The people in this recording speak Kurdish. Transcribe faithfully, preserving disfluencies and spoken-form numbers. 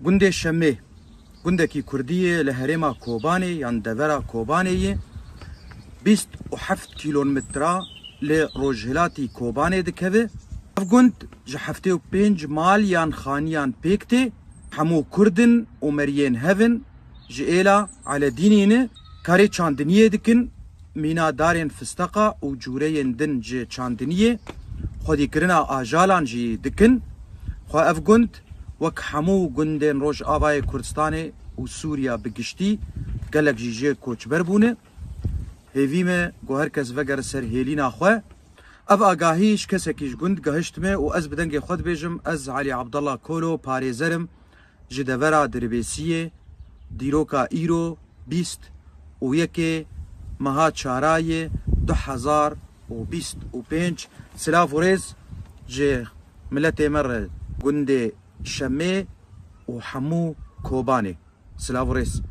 Gundê Şemê, gundekî kurdî ye li herêma Kobanê yan devera Kobanê ye. Bîst û heft kîlometre li rojhilatî Kobanê dikeve. Ev gund ji heftê û pênc mal yan xaniyan pêk tê. Hemû kurd in û meriyên hev in. Ji êla Eledînî ne. Karê çandiniyê dikin, mîna darên fisteqa û cûreyên din ji çandiniyê, xwedîkirina ajalan jî dikin. Xwe ev gund wek hemû gundên Rojavayê Kurdistanê û Sûriya bi giştî gelek jî jê koçber bûne. Hêvî me ku her kes vegere ser hêlîna xwe. Ev agahî ji kesekî ji gund gehişt me û ez bi dengê xwe dibêjim, ez Elî Abdullah Kolo parêzer im. Ji devera Dirbêsiyê, dîroka îro bîst û yekê meha çarayê du hezar û bîst û pênc. Silav û rêz ji miletê me re gundê Şemê û hemû Kobanê. Silav û rêz.